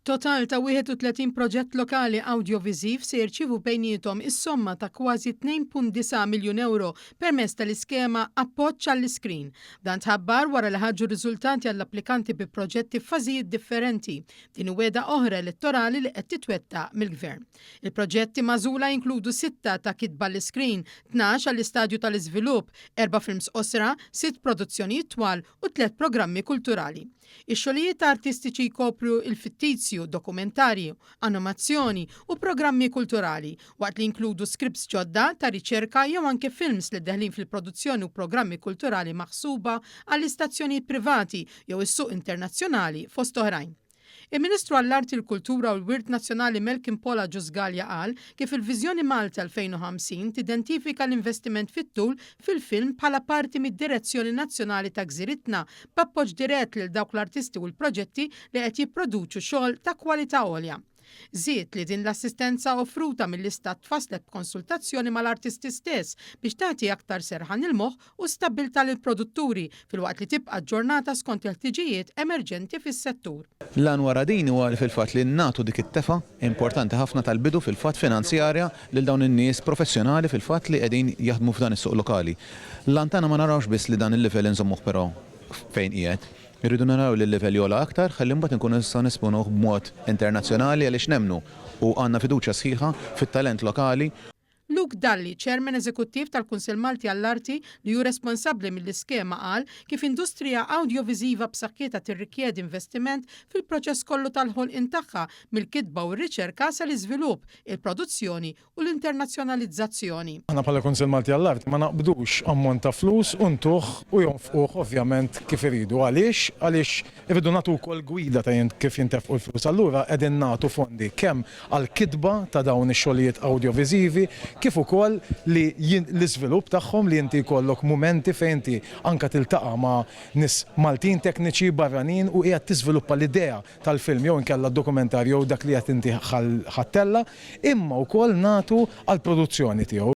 Total ta' 31 proġett lokali awdjoviżiv se jirċievu bejniethom is-somma ta' kważi 2.9 miljun ewro permezz tal-iskema Appoġġ għall-Iskrin. Dan tħabbar wara li ħarġu r-riżultati għall-applikanti bi proġetti f'fażijiet differenti. Din hi wegħda oħra elettorali li qed titwettaq mill-Gvern. Il-proġetti magħżula jinkludu sitta ta' kitba għall-iskrin, 12 għall-istadju tal-iżvilupp, erba' films qosra, sitt produzzjonijiet twal u tliet programmi kulturali. Ix-xogħlijiet artistiċi jkopru l-fittizju, dokumentarji, animazzjoni u programmi kulturali, waqt li jinkludu scripts ġodda, ta' riċerka jew anke films li deħlin fil-produzzjoni u programmi kulturali maħsuba għall-istazzjonijiet privati jew is-suq internazzjonali fost oħrajn. Il-Ministru għall-Arti, il-Kultura u l-Wirt Nazzjonali Melkin Paul Agius Galea qal kif il-Viżjoni Malta 2050 tidentifika l-investiment fit-tul fil-film bħala parti mid-direzzjoni nazzjonali ta' gżiritna b'appoġġ dirett lil dawk l-artisti u l-proġetti li qed jipproduċu xogħol ta' kwalità għolja. Żied li din l-assistenza offruta mill-Istat tfasslet b'konsultazzjoni mal-artisti stess biex tagħti aktar serħan il-moħħ u stabbiltà lill-produtturi filwaqt li tibqa' aġġornata skont il-ħtiġijiet emerġenti fis-settur. L-għan wara din huwa li fil-fatt li nagħtu dik it-tefgħa importanti ħafna tal-bidu fil-fatt finanzjarja lil dawn in-nies professjonali fil-fatt li qegħdin jaħdmu f'dan is-suq lokali. L-għan tagħna ma narawx biss li dan il-livell inżommuh però fejn qiegħed. Irridu naraw li l-livell jogħla aktar ħalli mbagħad inkunu nistgħu nesponuh b'mod internazzjonali għaliex nemmnu u għandna fiduċja sħiħa fit-talent lokali. Luke Dalli, Chairman Eżekuttiv tal-Kunsill Malti għall-Arti li hu responsabbli mill-iskema qal kif industrija awdjoviżiva b'saħħitha tirrikjedi investiment fil-proċess kollu tal-ħolqien tagħha mill-kitba u r-riċerka sal-iżvilupp, il-produzzjoni u l-internazzjonalizzazzjoni. Aħna bħala Kunsill Malti għall-Arti ma naqbdux ammont ta' flus u ntuh u jonfquh ovvjament kif iridu. Għaliex? Għaliex irridu nagħtu wkoll gwida ta' kif jintefqu l-flus. Allura qegħdin nagħtu fondi kemm għall-kitba ta' dawn ix-xogħlijiet awdjoviżivi kif ukoll li l-iżvilupp tagħhom li inti jkollok mumenti fejn inti anke tiltaqa' ma' nies Maltin tekniċi, barranin u qiegħed tiżviluppa l-idea tal-film jew inkella d-dokumentarju jew dak li qed inti ħa ttella', imma wkoll nagħtu għall-produzzjoni tiegħu.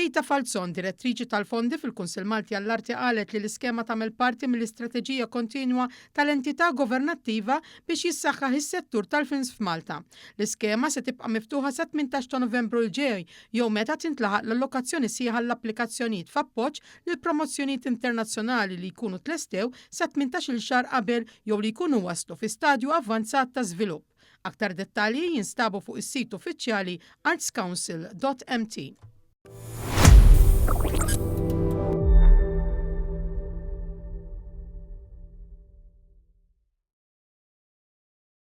Rita Falzon, Direttriċi tal-Fondi fil-Kunsill Malti għall-Arti qalet li l-iskema tagħmel parti mill-istrateġija kontinwa tal-entità governattiva biex jissaħħaħ is-settur tal-films f'Malta. L-iskema se tibqa' miftuħa sat-18 ta' Novembru l-ġej jew meta tintlaħaq l-allokazzjoni sħiħa għall-applikazzjonijiet f'appoġġ lil promozzjonijiet internazzjonali li jkunu tlestew sa 18-il xahar qabel jew li jkunu waslu fi stadju avvanzat ta' żvilupp. Aktar dettalji jinstabu fuq is-sit uffiċjali artscouncil.mt.